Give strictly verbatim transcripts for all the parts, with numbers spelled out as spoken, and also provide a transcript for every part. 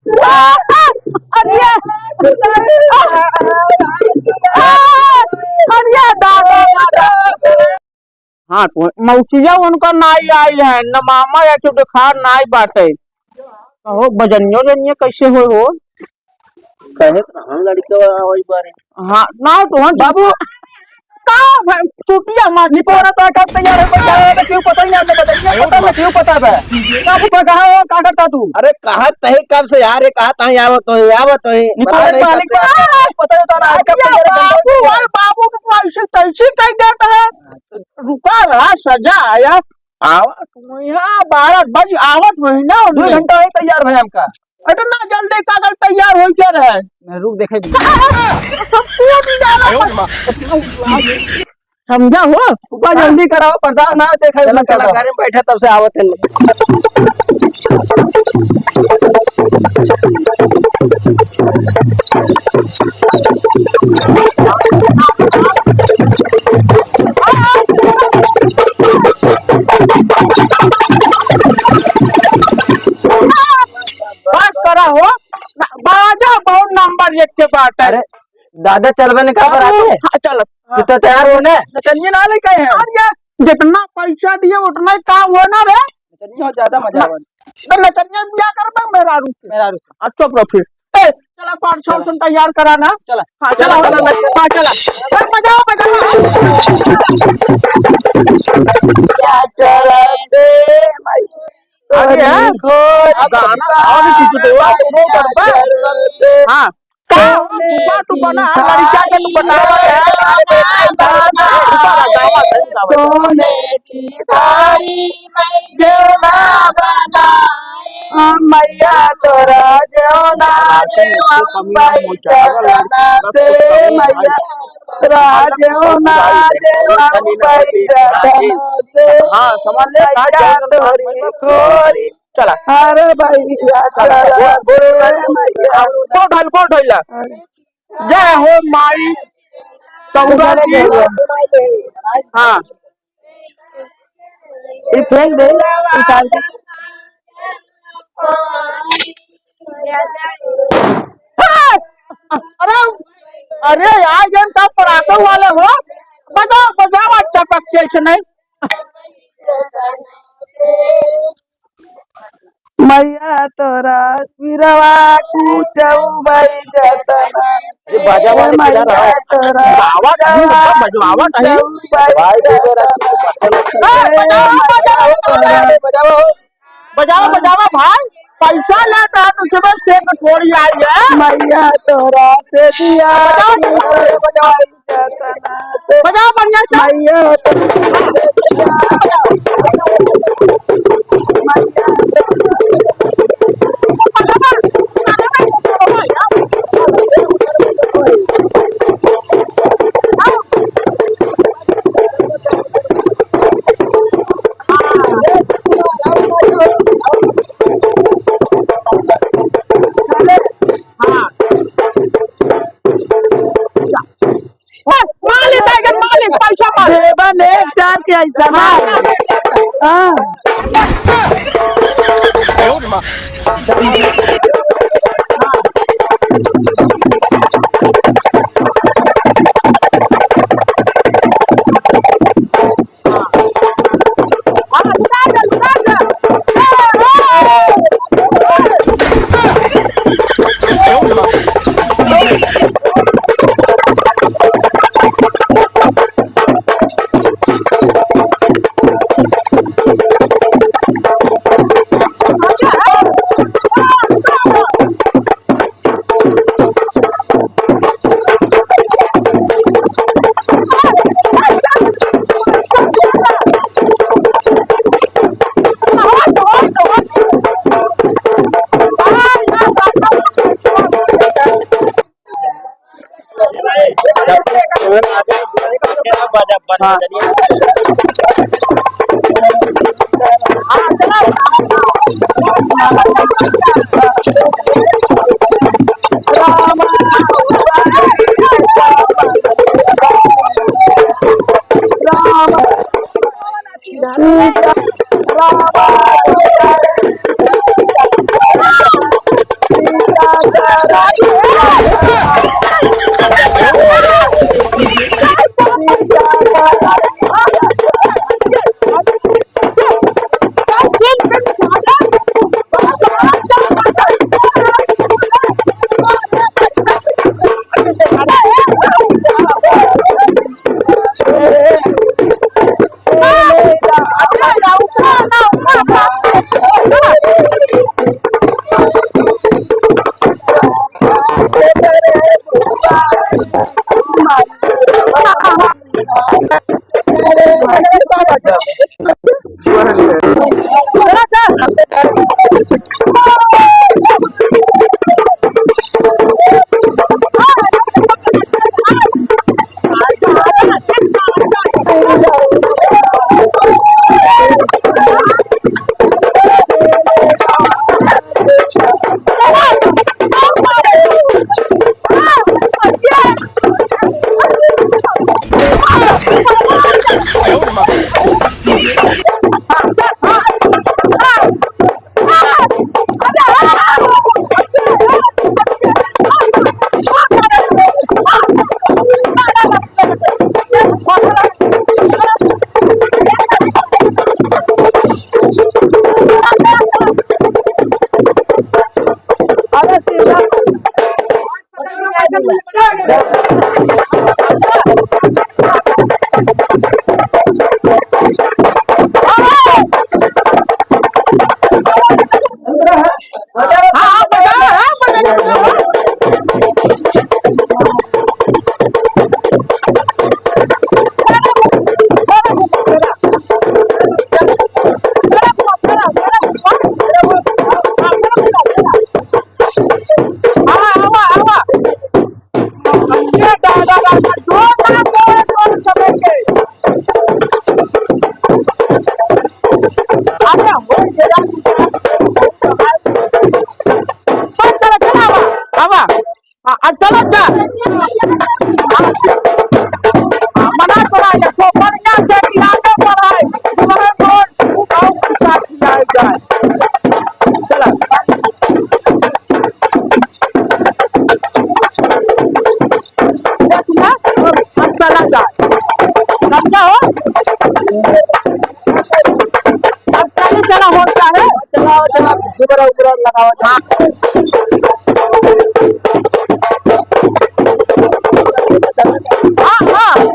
अरे, अरे, दादा, दादा। हाँ, तो मौसिया उनका नाई आई है, न मामा या तो देखार नाई बाटे। कहो, बजनियो जनियो कैसे हो, हो? कहे तो हम लड़के आवई बारे। हाँ, ना तो हम बाबू, का भाई, चुटिया मार निपोरा तो कब तैयार है, पता है, क्यों पता ही नहीं, आपने बताइए, पता नहीं, क्यों पता है? बाबू, मैं कहा हो, का करता तू? अरे, कहा तही कब से यार, ये कहा तही आवत हो, आवत हो, निपोरा पता नहीं मालिक कब से। पता ही होता ना, कब तैयार है, बाबू, घंटा भाई, बाबू को ऐसे कैसे कह देता है? रुका रहा, सजा आया। आवा, तुम यहाँ बारह बज आवत हो ना, दो उनमें। घंटा है तैयार भैया हमका। इतना जल्दी कागज तैयार हो गया रहे। मैं रुक देखे भी। सब पूरा भी डाला। समझा हो? ऊपर जल्दी कराओ, प्रधान ना देखे चला, इतना चला, करो। गाड़ी में बैठा, तब से आवत है। बस करा हो, बाजा बहुत नंबर एक के बात है। अरे, दादा चलबे ने का बराती? हाँ, चल। तू तो तैयार हो ना? नचनिया ना लेके आए हैं। अरे, जितना पैसा दिए, उतना ही काम हो ना रे। नचनिया हो, ज्यादा मजा आवे। तो नचनिया बिया करबे मेहरारू से। मेहरारू से। अच्छा, चुप रहो फिर। ए, चला, पाँच सौ तुम तैयार करा ना। चला। हाँ, चला, चला, चला, चला। हाँ, चला। बस बजाओ, बजाओ। अरे, गाना और भी कुछ दो, आप दोनों करबे। हाँ। का हो, फूफा, तू बना, लड़किया के तू बना। सोने की थारी में झोला बनाए, मैया तोरा जौना से हम पैसा तना से, मैया तोरा जौना से हम पैसा तना से। हाँ, समझ ले, मैया तोरी खोरी। चला। अरे भैया, चला, चला, बोल, बोल, बोल, बोल। मैया। कौन ढोल, कौन ढोल ला? अरे। जय हो माई सौदा की। हाँ। ये फेंक दे, उतार के। अरे, अरे यार, ये सब पराठों वाले हो। बजाओ, बजाओ, अच्छा पक्षी ऐसे नहीं। मैया तोरा सिरवा कुचऊ बाई जतना। ये बाजावा ए वाले किधर मैया है? तोरा आवाज नहीं होता, बजवावा नहीं। कुचऊ बाई भाई, दे दे रहा है। जतना। ए बजावा, मैया बजावा, तोरा बजावा, बजावा। बजावा, बजावा भाई, पैसा लेता है तो सुबह से तो थोड़ी आई है। मैया तोरा से दिया बजाओ। बजाओ। जतना से बजाओ बढ़िया से। मैया तोरा से दिया। हाँ। मालिक, आइगन मालिक, पैसा मालिक। देवन एक चार के ऐसा ना। हाँ। आवा, आवा, आवा। ये दादा, दादा, जोर, जोर, जोर, जोर, समय के। आवा, हो गया। बस चला, चला, आवा, आवा। आ, आ, चला जा। मना करा, देखो, बढ़िया से कि आगे बढ़ाए। तुम्हारे को, आओ, साथ जाए, जाए। चला। अब चलो, चलो, होता है। चलाओ, चलाओ, ऊपर, ऊपर लगाओ। हाँ। हाँ, हाँ।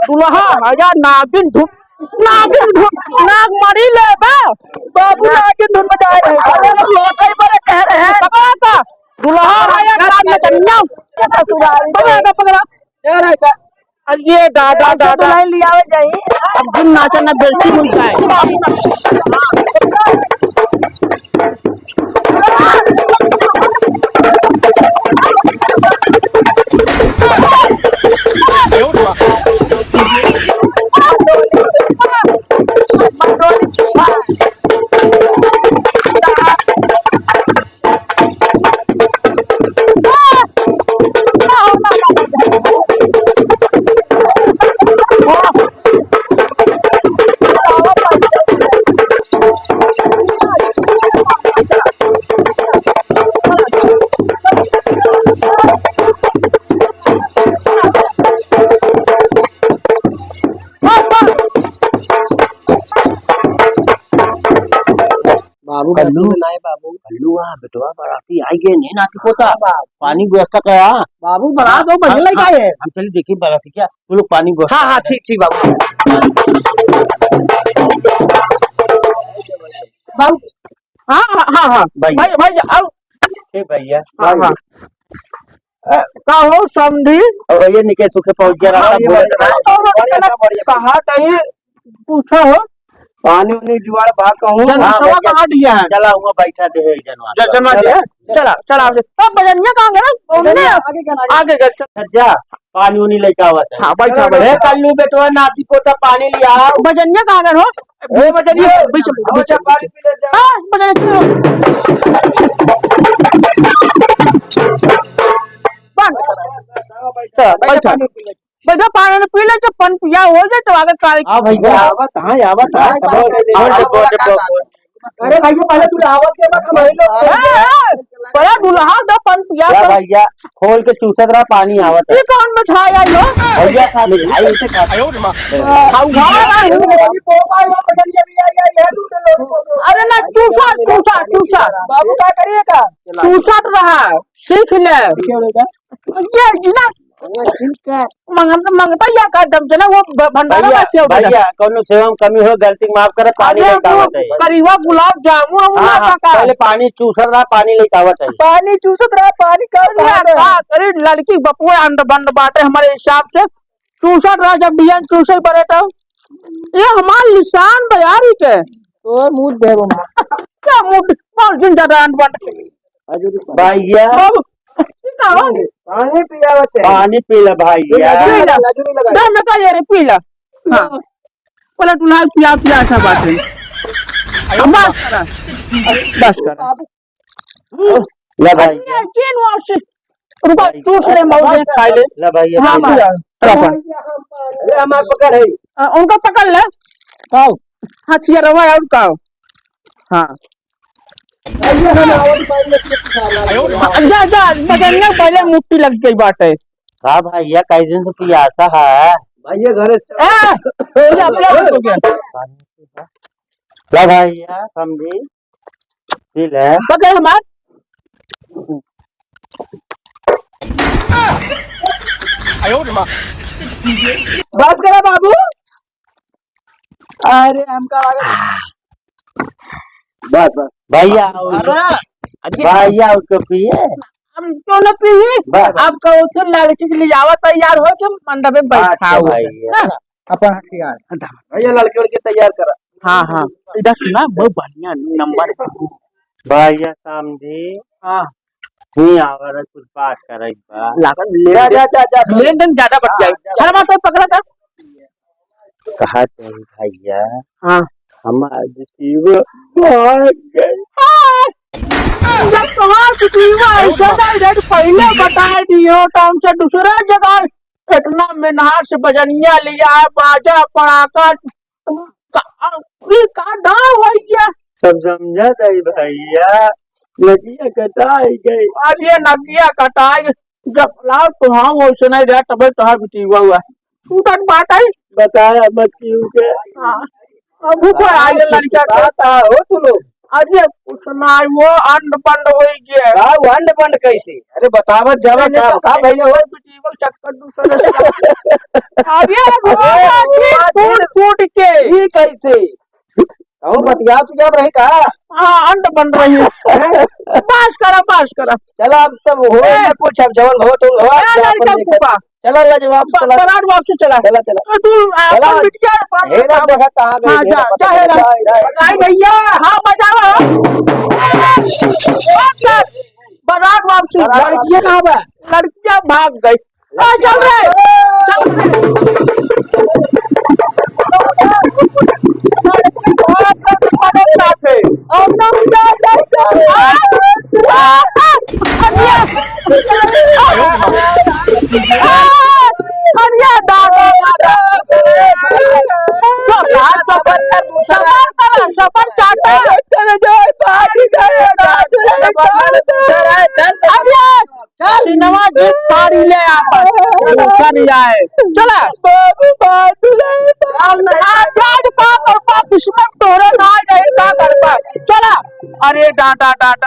दुल्हा आया नागिन धुन, नागिन धुन, नाग मरी ले बे। बाबू नागिन धुन बजाए रहे। अरे तो लौटे बड़े कह रहे हैं। कब आता? दुल्हा आया नाग नचनिया। ससुराल। पकड़ा, पकड़ा। अरे ये दादा, ऐसे दादा। दुल्हन लियावे जाई। अब दिन नाचा ना बेइज्जती हो जाए। कल्लू। नहीं बाबू। कल्लू, हाँ, बेटवा बराती आई गए, नहीं नाती पोता। हाँ, बाबू। पानी व्यवस्था करा। बाबू, बरात हो, बढ़िया हाँ, लड़का हाँ, है। हम चली देखी बराती क्या, तू लोग पानी व्यवस्था हाँ, हाँ, करा। ठीक, ठीक, बाबू। बाबू, हाँ, हाँ, हाँ, हाँ। भैया। भाई, भाई, आओ। ए भैया, हाँ, भाई। हाँ। ए, का हो समधी? और भैया निके सुखे पहुँच गया रहा, हाँ, बोले बढ़िया, तो। बढ़िया, बढ़िया, बढ़िया। कहा तई पूछा हो? पानी उनी जुआड़ बा कहूँ? जनसवा हाँ, भैया। कहाँ दिया है? चला हुआ बैठा दे है जनवा। ज-, जनवा दिया है? चला, चला, आगे। अब बजनिया कहाँ गया? उनने आगे गया, आगे। आगे गया, चल। जा, पानी उनी लेके आवत है। हाँ, बैठा, बैठा। ए, कल्लू बेटवा, नाती पोता पानी लिया। बजनिया कहाँ गया हो? ए, बजनिया, बैठ, बैठ, आओ, बैठ। जा, पानी पी ले, जा। हाँ, बजनिया, चलो। बंद करो। चल, बैठा, बैठा। पानी पी ले। बैठा, पानी पी ले, जब पन पिया हो जाए, तो आगे कार्य हाँ, भैया, आवत, हाँ, आवत, हाँ, बोल, बोल, बोल, बोल, बोल। अरे भैया, पहले तू आवत के बाद हम आई लोग। ए, ए, पहले दुल्हा का पन पिया या कर। भैया, खोल के चूसत रहा, पानी आवत है। ये कौन बिठाया यो? भैया, खा ले, भाई, इसे खा। अरे ना, चूसा, चूसा, चूसा। बाबू, का करिएगा? चूसत रहा, सीख ले। ये ना, मंगता, मंगता या का दम से ना, वो भ-, भंडारा भैया, में क्यों भैया, कौनो सेवा में कमी हो, गलती माफ करे, पानी अरे, लेके वो आवत है। करीबा गुलाब जामुन, हाँ, उला हाँ, का का? पहले पानी चूसत रहा, पानी लेके आवत है। पानी चूसत रहा, पानी का अरे, बात है? का करी, लड़की बपुआ अंड बंड बाटे हमारे हिसाब से। चूसत रहा, जब बियन चूसे पड़े तो। ये हमार निशान बा यार, ई के। तोर मुंह देबो मार। क्या मुंह? बहुत दिन ज्यादा अंड बंड। भैया। बाबू, का हो? पानी पियावत है। पानी पी ले भैया। पी ले। दे, मैं कह रही, पी ले। हाँ। बोला, "तू ना पिया, पिया, अच्छा बात है।" अब बस करा। बस करा। ले भाई। अरे, चीन वहाँ से। रुको, भाई। चूस ले, मौज में खा ले। ले भाई, हाँ, भाई। पिया। रखो। अरे, हमार पकड़ है। अ, उनका पकड़ ले। आओ। हाँ, छिया रवा है, और का हो? हाँ। भैया, हम आवत पानी लेके पिसाब लागे। हाँ, जा, जा, बजनिया पहले मुट्ठी लग गई बाटे। का भैया, कई दिन से पियासा है। भैया, घरे से ए, जा, पिया मत हो गया। ला भैया, समधी, पी ले। पकड़ हमार। बस करा बाबू। अरे, हमका लगा। बस, बस। भैया, अरे, अजी। भैया, उसको पिए। हम क्यों ना पिए? बस। आपका उसे लड़की के लिए आवा तैयार हो के मंडप में बैठा अच्छा, हुआ है। भैया। हाँ। अपन हथियार। भैया, लड़के, लड़के तैयार करा। हाँ, हाँ। इधर सुना, बहुत बढ़िया नंबर। भैया, समधी। हाँ। ही आवा रे, कुछ बात करे के बा। लागल ले जा, जा, जा, जा। लेन देन ज्यादा बढ़ जाए। हाँ, जा। हर बात पकड़ा था। कहा तही भैया, हाँ। हमार बिटिया भाग गई। जब तोहार बिटिया ऐसा नहीं रही, पहले बताए दियो, तो हमसे दूसरा जगह इतना मेहनत से बजनिया लिया है, बाजा पड़ाका, का, ई का दाव है ये? सब समझा नहीं भैया, नदिया कटाई गई। अब ये नदिया कटाई, जब लाओ तो हाँ, वैसे नहीं रहा, तबे तोहार बिटिया हुआ। छूटत बात है। बताया मत केहू के। हाँ। अब ऊपर आ गया लड़का के। का हो तू लोग? अरे कुछ ना, वो अंड पंड हो गया। का वो अंड पंड कैसे? अरे बतावत जावा नहीं, का, नहीं, का भैया हो? बिटिया चक्कर दूसरे से। अरे वो अरे, आदमी वो टूट, आदमी टूट के। ई कैसे? कहूँ बतिया तू जब रही का? हाँ, अंड बन रही है। हैं? बस करा, बस करा। चला, अब तब हो ए। ना कुछ, अब जवन हो तो हो, ए, जा अपन लड़का देखा। फूफा। चला, ले जवाब, ब-, चला। बरात वापसी चला। चला, चला। तो तू अपन चला। बिटिया, अपन हे ना काम। देखा कहाँ गई, हाँ, हे जा, ना पता जा, हे ना। नहीं, नहीं। बताई भैया, हाँ, बजाओ। बरात वापसी, बरात लड़कियाँ वापसी। कहाँ बा? लड़कियाँ भाग गई। ए, चल रे, चल रे। अरे दादा, दादा। सबर, सबर, सबर चाचा। अरे, सिनेमा जी फाड़ी ले आपन। दूसर जाए। चला। बाबू, बाबू, बाबू। आजाद का करबा, दुश्मन तोरे ना रहे, का करबा? चला। अरे डांटा, डांटा।